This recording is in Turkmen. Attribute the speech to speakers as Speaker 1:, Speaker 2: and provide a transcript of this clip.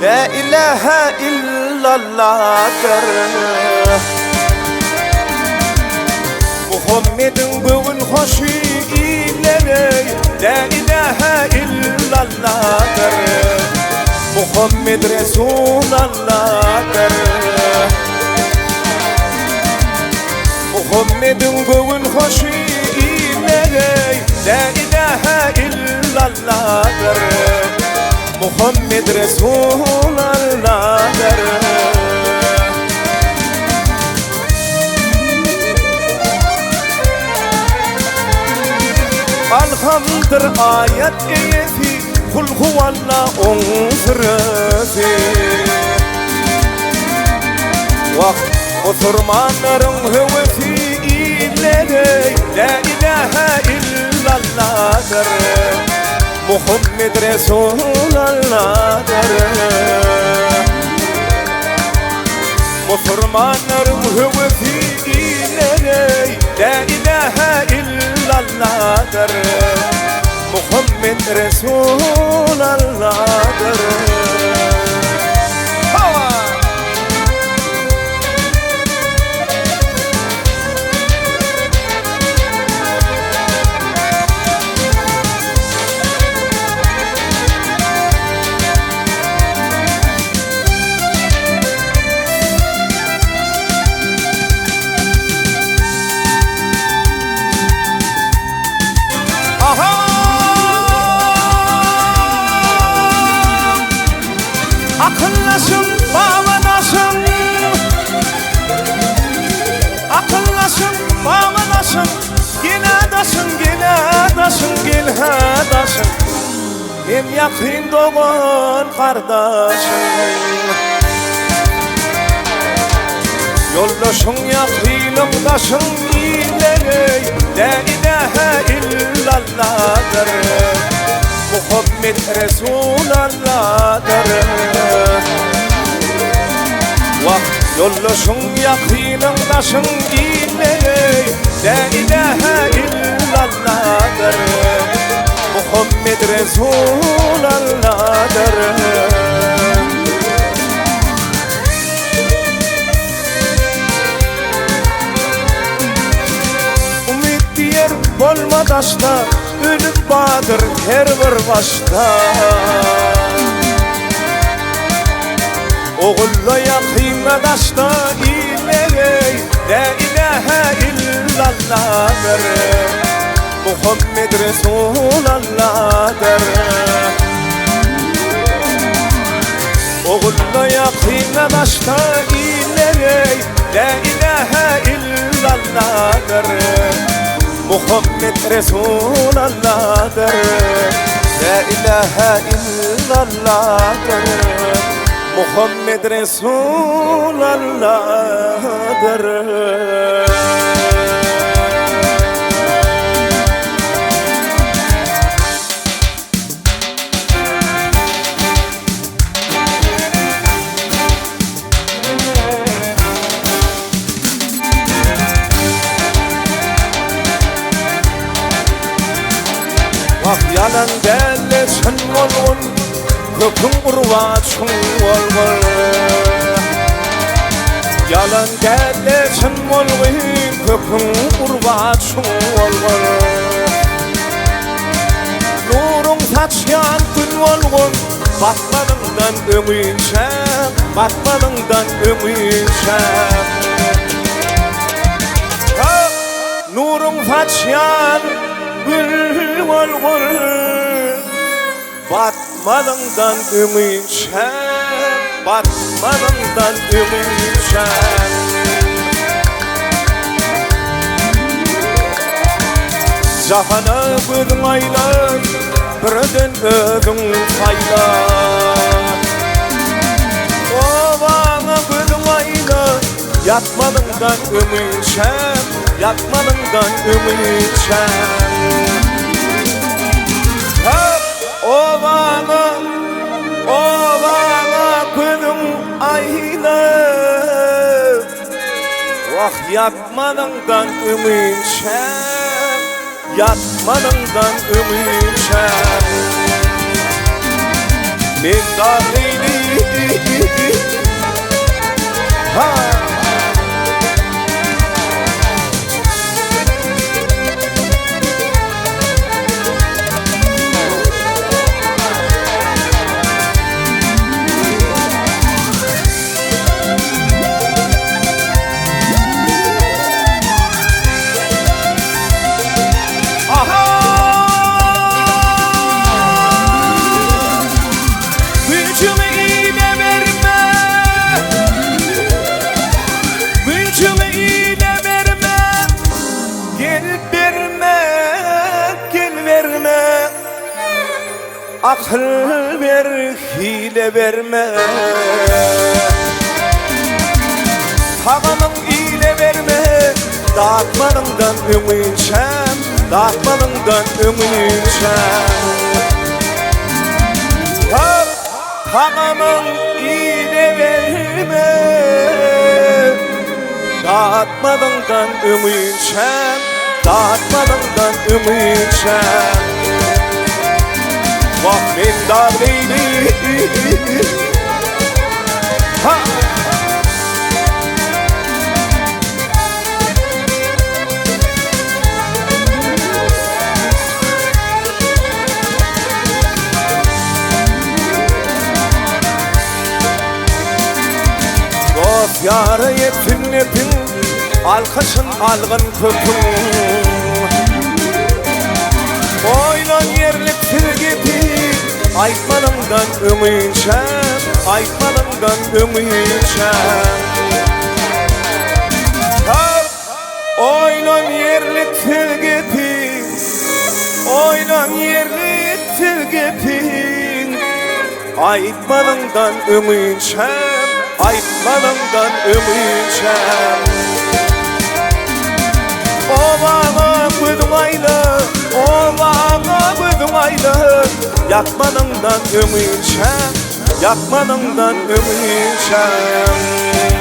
Speaker 1: La ilahe illallahdyr. Muhammediň göwün hoşy illere La ilahe illallahdyr. Muhammed Resulallahdyr. Muhammediň göwün hoşy illere La ilahe illallahdyr. Muhammed Resulallahdyr. Alhamdyr aýat eýesi, Kul huwalla oň süresi. Wah, musurmanlaryň höwesi illere La ilahe illallahdyr. Muhammed Resulallahdyr. Musurmanlaryň höwesi illere La ilahe illallahdyr. Muhammed Resulallahdyr. Hawa! Aha! Akyllaşyň, babadaşym! Akyllaşyň, babadaşym! Gel-ä daşyň, gel-ä daşyň, gel-hä daşyň! Hem ýakyn dogan gardaşyň. Ýoldaşyň ýakynyň daşyň illereý Lä ilähä illalladyr Muhammet Resulalladyr Wah ýoldaşyň ýakynyň daşyň illereý Lä ilähä illalladyr Muhammet Resulalladyr. Umyt diýer bolma daşda, Ölüm bardyr her bir başda. Ogulla ýakynda daşda illereý, Lä ilähä illalladyr. Muhammed Resulalladyr. Ogulla ýakynda daşda illereý, Lä ilähä illalladyr. Muhammed Resulalladyr. Lä ilähä illalladyr. Muhammed Resulalladyr. Wah ýalan däl-de çyn bolgun, Köküň urba çuň bolgun. Ýalan däl-de çyn bolgun, Köküň urba çuň bolgun. Nuruň saçýan gün bolgun, Batmazyňdan öňinçä, Batmazyňdan öňinçä. Nuruň saçýan gün bolgun, Batmazyňdan öňinçä, Batmazyňdan öňinçä. Jahana gözüň aýla, birden özüň saýla. Obaňa gözüň aýla, ýatmazyňdan öňinçä, ýatmazyňdan öňinçä. Obaňa, obaňa gözüň aýla. Wah, ýatmanyňdan öňinçä, ýatmanyňdan öňinçä. Men dagyny Ha! Güýjüňi ile berme Güýjüňi ile berme Gel berme Gel berme Akyl ber hile berme Tagamyň ile berme Datmanyňdan öňinçäm Datmanyňdan öňinçäm Tap tagamyň ile berme Datmanyňdan öňinçäm Datmanyňdan öňinçäm Wah men daglyny Ha! Dost ýara ýetsin nepiň, Alkyşyn algyn köpüň. Oýlan ýerliksiz gepi, Aýtmalyňdan öňinçä, Aýtmalyňdan öňinçä. Tap, oýlan ýerliksiz gepi, Oýlan ýerliksiz gepi. Aýtmalyňdan öňinçäm, aýtmalyňdan öňinçäm. Obaňa gözüň aýla, obaňa gözüň aýla, Ýakmanyňdan öňinçäm, ýakmanyňdan öňinçäm.